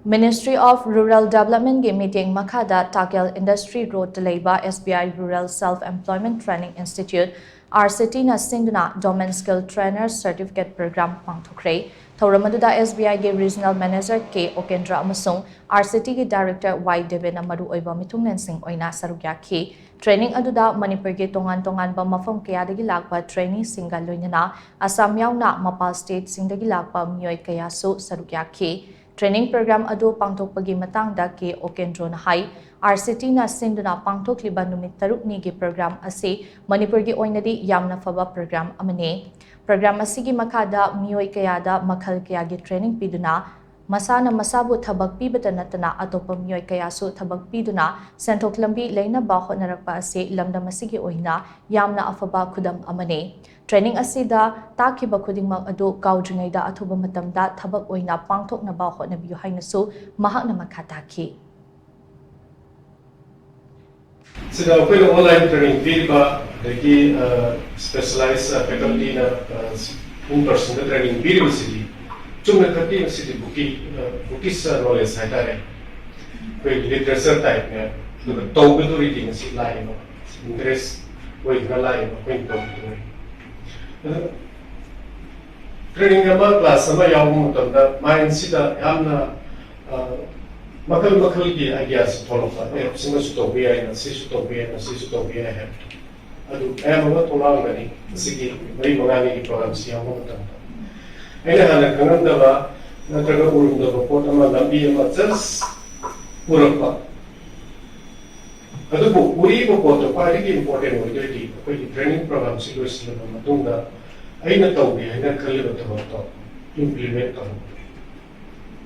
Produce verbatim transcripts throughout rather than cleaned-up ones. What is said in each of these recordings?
Ministry of Rural Development ꯒꯤ ꯃꯤꯠꯌꯦꯡ ꯃꯈꯥꯗ ꯇꯥꯀꯦꯜ ꯏꯟꯗꯁꯇ꯭ꯔꯤ ꯔꯣꯗꯇ ꯂꯩꯕ S B I Rural Self Employment Training Institute, R C T ꯅ ꯁꯤꯟꯗꯨꯅ Dormant Skill Trainer Certificate Program ꯄꯥꯡꯊꯣꯛꯈ꯭ꯔꯦ꯫ ꯊꯧꯔꯝ ꯑꯗꯨꯗ S B I ꯒꯤ Regional Manager K ꯎꯀꯦꯟꯗ꯭ꯔ ꯑꯃꯁꯨꯡ R C T ꯒꯤ Director Y ꯗꯦꯕꯦꯟꯅ ꯃꯔꯨꯑꯣꯏꯕ ꯃꯤꯊꯨꯡꯂꯦꯟꯁꯤꯡ ꯑꯣꯏꯅ ꯁꯔꯨꯛ ꯌꯥꯈꯤ꯫ Training ꯑꯗꯨꯗ ꯃꯅꯤꯄꯨꯔꯒꯤ ꯇꯣꯉꯥꯟ ꯇꯣꯉꯥꯟꯕ ꯃꯐꯝ ꯀꯌꯥꯗꯒꯤ ꯂꯥꯛꯄ traineeꯁꯤꯡꯒ ꯂꯣꯏꯅꯅ ꯑꯁꯥꯝ ꯌꯥꯎꯅ ꯃꯄꯥꯜ stateꯁꯤꯡꯗꯒꯤ ꯂꯥꯛꯄ ꯃꯤꯑꯣꯏ ꯀꯌꯥꯁꯨ ꯁꯔꯨꯛ ꯌꯥꯈꯤ꯫ Training program ꯑꯗꯨ ꯄꯥꯡꯊꯣꯛꯄꯒꯤ ꯃꯇꯥꯡꯗ K ꯎꯀꯦꯟꯗ꯭ꯔꯣꯅ ꯍꯥꯏ, R C T ꯅ ꯁꯤꯟꯗꯨꯅ ꯄꯥꯡꯊꯣꯛꯂꯤꯕ ꯅꯨꯃꯤꯠ ꯇꯔꯨꯛꯅꯤꯒꯤ program ꯑꯁꯤ ꯃꯅꯤꯄꯨꯔꯒꯤ ꯑꯣꯏꯅꯗꯤ ꯌꯥꯝꯅ ꯐꯕ program ꯑꯃꯅꯤ꯫ Program ꯑꯁꯤꯒꯤ ꯃꯈꯥꯗ ꯃꯤꯑꯣꯏ ꯀꯌꯥꯗ ꯃꯈꯜ ꯀꯌꯥꯒꯤ training ꯄꯤꯗꯨꯅ ꯃꯁꯥꯅ ꯃꯁꯥꯕꯨ ꯊꯕꯛ ꯄꯤꯕꯇ ꯅꯠꯇꯅ ꯑꯇꯣꯞꯄ ꯃꯤꯑꯣꯏ ꯀꯌꯥꯁꯨ ꯊꯕꯛ ꯄꯤꯗꯨꯅ ꯁꯦꯟꯊꯣꯛ ꯂꯝꯕꯤ ꯂꯩꯅꯕ ꯍꯣꯠꯅꯔꯛꯄ ꯑꯁꯤ ꯂꯝꯗꯝ ꯑꯁꯤꯒꯤ ꯑꯣꯏꯅ ꯌꯥꯝꯅ ꯑꯐꯕ ꯈꯨꯗꯝ ꯑꯃꯅꯤ꯫ Training ꯑꯁꯤꯗ ꯇꯥꯛꯈꯤꯕ ꯈꯨꯗꯤꯡꯃꯛ ꯑꯗꯨ ꯀꯥꯎꯗ꯭ꯔꯤꯉꯩꯗ ꯑꯊꯨꯕ ꯃꯇꯝꯗ ꯊꯕꯛ ꯑꯣꯏꯅ ꯄꯥꯡꯊꯣꯛꯅꯕ ꯍꯣꯠꯅꯕꯤꯌꯨ ꯍꯥꯏꯅꯁꯨ ꯃꯍꯥꯛꯅ ꯃꯈꯥ ꯇꯥꯈꯤ꯫ ꯁꯤꯗ ꯑꯩꯈꯣꯏꯅ online training ꯄꯤꯔꯤꯕ ꯑꯗꯒꯤ specialized facultyꯅ in personꯗ training ꯄꯤꯔꯤꯕꯁꯤꯗꯤ ꯆꯨꯝꯅ ꯈꯛꯀꯤ ꯃꯁꯤꯗꯤ bookish knowledge ꯍꯥꯏꯇꯥꯔꯦ꯫ ꯑꯩꯈꯣꯏꯒꯤ literature typeꯅꯦ꯫ ꯑꯗꯨꯒ ꯇꯧꯒꯗꯧꯔꯤꯗꯤ ꯃꯁꯤ ꯂꯥꯏꯌꯦꯕ, interest ꯑꯣꯏꯗꯨꯅ ꯂꯥꯛꯑꯦꯕ ꯑꯩꯈꯣꯏꯅ ꯇꯧꯒꯗꯧꯔꯤ꯫ ꯑꯗꯨ training ꯑꯃ class ꯑꯃ ꯌꯥꯎꯕ ꯃꯇꯝꯗ mindꯁꯤꯗ ꯌꯥꯝꯅ ꯃꯈꯜ ꯃꯈꯜꯒꯤ ideaꯁꯤ ꯊꯣꯛꯂꯛꯄ, ꯑꯦ ꯁꯤꯃꯁꯨ ꯇꯧꯕ ꯌꯥꯏꯅ, ꯁꯤꯁꯨ ꯇꯧꯕ ꯌꯥꯏꯅ, ꯁꯤꯁꯨ ꯇꯧꯕ ꯌꯥꯏ ꯍꯥꯏꯕꯗꯣ ꯑꯗꯨ ꯃꯌꯥꯝ ꯑꯃ ꯊꯣꯛꯂꯛꯑꯝꯒꯅꯤ꯫ ꯃꯁꯤꯒꯤ ꯃꯔꯤ ꯃꯉꯥꯅꯤꯒꯤ programꯁꯤ ꯌꯥꯎꯕ ꯃꯇꯝꯗ ꯑꯩꯅ ꯍꯥꯟꯅ ꯈꯪꯉꯝꯗꯕ ꯅꯠꯇ꯭ꯔꯒ ꯎꯔꯝꯗꯕ ꯄꯣꯠ ꯑꯃ, ꯂꯝꯕꯤ ꯑꯃ just ꯎꯔꯛꯄ꯫ ꯑꯗꯨꯕꯨ ꯎꯔꯤꯕ ꯄꯣꯠꯇꯣ ꯈ꯭ꯋꯥꯏꯗꯒꯤ important ꯑꯣꯏꯗꯣꯏꯗꯤ ꯑꯩꯈꯣꯏꯒꯤ training programꯁꯤ ꯂꯣꯏꯁꯤꯜꯂꯕ ꯃꯇꯨꯡꯗ ꯑꯩꯅ ꯇꯧꯒꯦ ꯍꯥꯏꯅ ꯈꯜꯂꯤꯕ ꯊꯕꯛꯇꯣ implement ꯇꯧꯍꯧꯕ꯫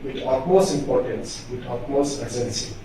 With utmost importance, with utmost urgency꯫